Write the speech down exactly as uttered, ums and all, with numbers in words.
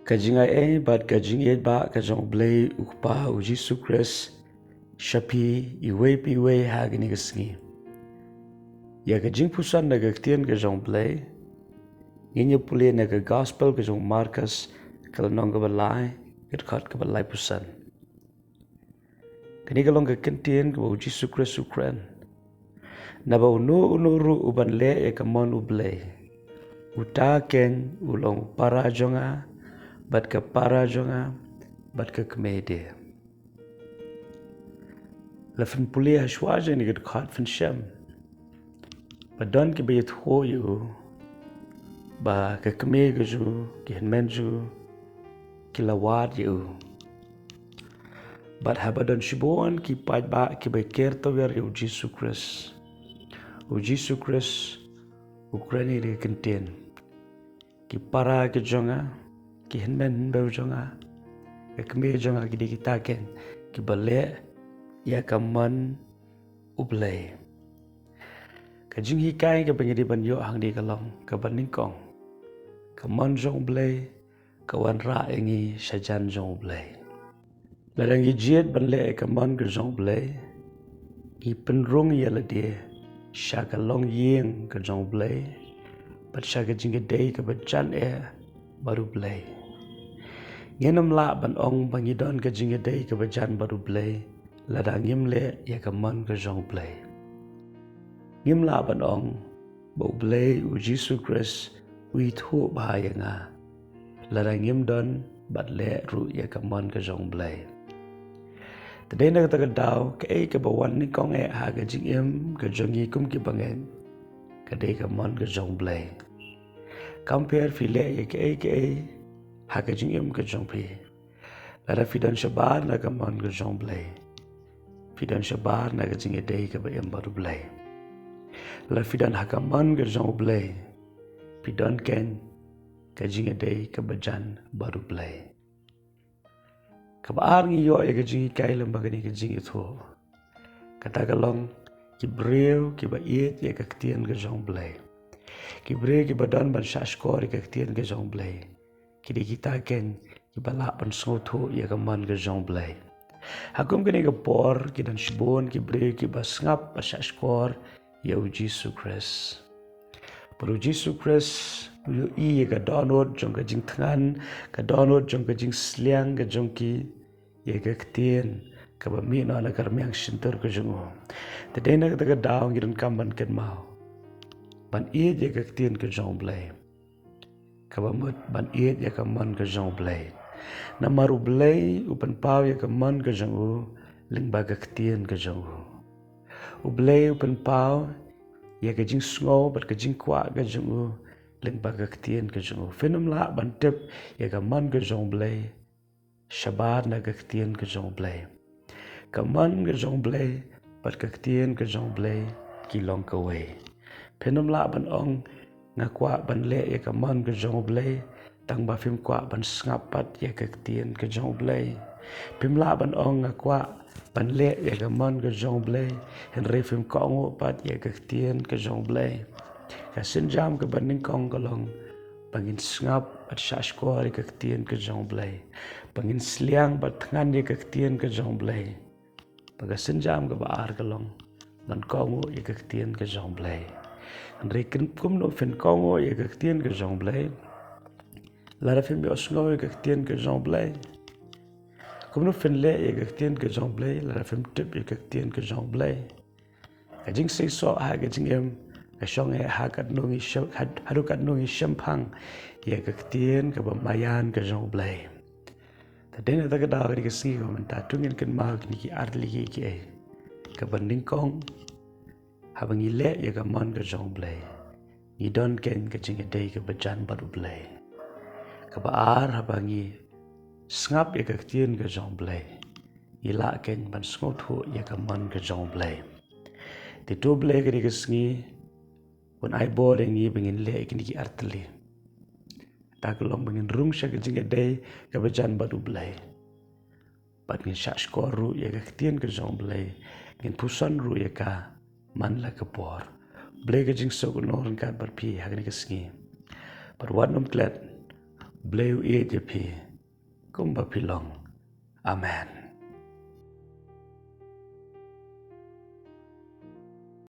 Ka jingai ei bad ka jingïeit ba ka jong U Blei U Kpa, U Jisu Khrist, sha phi iwei pa iwei ha kane ka sngi. Ïa ka jingpuson na ka ktien ka jong U Blei, ngin ïa pule na ka Gospel ka jong u Markos, ka lynnong kaba lai, ka dkhot kaba laiphew san. Kane ka long ka kyntien kaba U Jisu Khrist u kren. Naba uno uno ruh uban leh ïa ka mon U Blei, uta keiñ u long u para jong nga, bad ka para jong nga, bad ka kmie de. La phin pule ha shuwa jong kane ka dkhot phin shem ba don kiba ïathuh ïa u ba ka kmie ka jong u, ki hynmen jong u, ki la wad ïa u. Bad haba don shibun ki paidbah kiba ker tawiar ïa U Jisu Khrist, U Jisu Khrist u kren ïa kane ka kyntien. Ki para ki jong nga, ki hynmen hynbew jong nga, ka kmie jong nga, ki dei kita keiñ kiba leh ïa ka mon U Blei. Ka jinghikai kaba ngi dei ban ïoh hangne ka long kaba nyngkong, ka mon jong U Blei ka wanrah ïa ngi sha jan jong U Blei. Lada ngi jied ban leh ïa ka mon ka jong U Blei, ngi pynrung ïa lade sha ka longïing ka jong U Blei bad sha ka jingïadei kaba jan eh bad U Blei. Ngim lah ban ong ba ngi don ka jingïadei kaba jan bad U Blei lada ngim leh ïa ka mon ka jong U Blei. Ngim lah ban ong ba U Blei, U Jisu Khrist u ïathuh bha ïa nga lada ngim don bad leh ruh ïa ka mon ka jong U Blei. Te dei na kata ka daw, kaei kaba wan nyngkong eh ha ka jingim ka jong ngi kum ki bangeit, ka dei ka mon ka jong U Blei. Kam pher phi leh ïa kaei kaei ha ka jingim ka jong phi, lada phi don shabar na ka mon ka jong U Blei, phi don shabar na ka jingïadei kaba im bad U Blei. Lada phi don ha ka mon ka jong U Blei, phi don keiñ ka jingïadei kaba jan bad U Blei. Kaba ar ngi ïoh ïa ka jinghikai lyngba kane ka jingïathuh, kata ka long ki briew kiba ïeit ïa ka ktien ka jong U Blei, ki briew kiba don ban shahshkor ïa ka ktien ka jong U Blei, ki dei kita keiñ kiba lah ban sngewthuh ïa ka mon ka jong U Blei. Ha kum kane ka por ki don shibun ki briew kiba sngap ba shahshkor ïa U Jisu Khrist. Bad U Jisu Khrist u ïohi ïa ka dohnud jong ka jingthngan, ka dohnud jong ka jingsliang ka jong ki ïa ka ktien kaba mih noh na ka rmiang shyntur ka jong u. Te dei na kata ka daw ngi donkam ban kynmaw ban ïeit ïa ka ktien ka jong U Blei, kaba mut ban ïeit ïa ka mon ka jong U Blei. Namar U Blei u pynpaw ïa ka mon ka jong u lyngba ka ktien ka jong u. U Blei u pynpaw ïa ka jingsngew bad ka jingkwah ka jong u lyngba ka ktien ka jong u. Phin ym lah ban tip ïa ka mon ka jong U Blei shabar na ka ktien ka jong U Blei. Ka mon ka jong U Blei bad ka ktien ka jong U Blei ki long kawei. Phin ym lah ban ong, nga kwah ban leh ïa ka mon ka jong U Blei, tang ba phim kwah ban sngap pat ïa ka ktien ka jong U Blei. Phim lah ban ong, nga kwah ban leh ïa ka mon ka jong U Blei, hynrei phim kohnguh pat ïa ka ktien ka jong U Blei. Ka sienjam kaba nyngkong ka long ba ngin sngap bad shahshkor ïa ka ktien ka jong U Blei, ba ngin sliang bad thngan ïa ka ktien ka jong U Blei. Bad ka sienjam kaba ar ka long ban kohnguh ïa ka ktien ka jong U Blei. Hynrei kumno phin kohnguh ïa ka ktien ka jong U Blei lada phim ïohsngew ïa ka ktien ka jong U Blei? Kumno phin leh ïa ka ktien ka jong U Blei lada phim tip ïa ka ktien ka jong U Blei? Ka jingseisoh ha ka jingim ka shong eh ha katno ngi shem, had-, haduh katno ngi shemphang ïa ka ktien kaba maïan ka jong U Blei. Te dei na kata ka daw kane ka sngi kaba mynta to ngin kynmaw kine ki ar tylli kiei. Kaba nyngkong, haba ngi leh ïa ka mon ka jong U Blei, ngi don keiñ ka jingïadei kaba jan bad U Blei. Kaba ar, haba ngi sngap ïa ka ktien ka jong U Blei, ngi lah keiñ ban sngewthuh ïa ka mon ka jong U Blei. Te to U Blei kane ka sngi un ai bor ïa ngi ba ngin leh ïa kine ki ar tylli. Kata ka long ba ngin rung sha ka jingïadei kaba jan bad U Blei. Bad ngin shahshkor ruh ïa ka ktien ka jong U Blei, ngin puson ruh ïa ka man la ka por. Blei ka jingsuk un long ryngkat bad phi ha kane ka sngi. Bad wat nym klet, Blei u ïeit ïa phi kumba phi long. Amen.